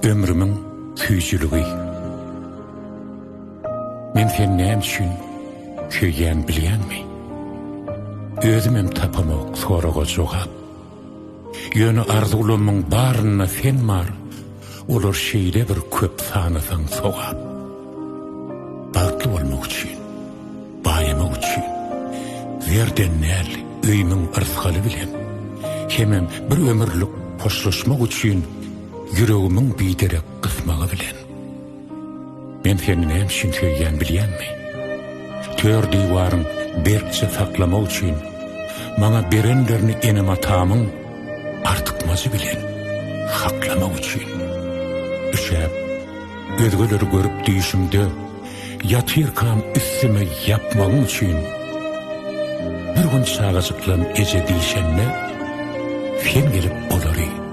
Ömrümiň süýjüligi. Men seni näme üçin söýýän bilýäňmi? Özümem tapamok soraga jogap. Ýöne arzuwlamyň barynda sen bar, olar şeýle bir köp sanasaň sogap. Bagtly bolmak üçin, baýamak üçin, zerden däl öýümiň yrsgaly bilen, hemem bir ömürlik hoşlaşmak üçin ýüregimiň biderek gysmagy bilen. Men seni näme üçin söýýän bilýäňmi? Tör diwaryň berkje saklamak üçin maňa berenlerini enem-atamyň artykmajy bilen haklamak üçin. Üşäp, özgeleri görüp düýşümde ýatyrkam üstüme ýapmagyň üçin. Bir gün çagajyklam eje diýşende sen gelip olary.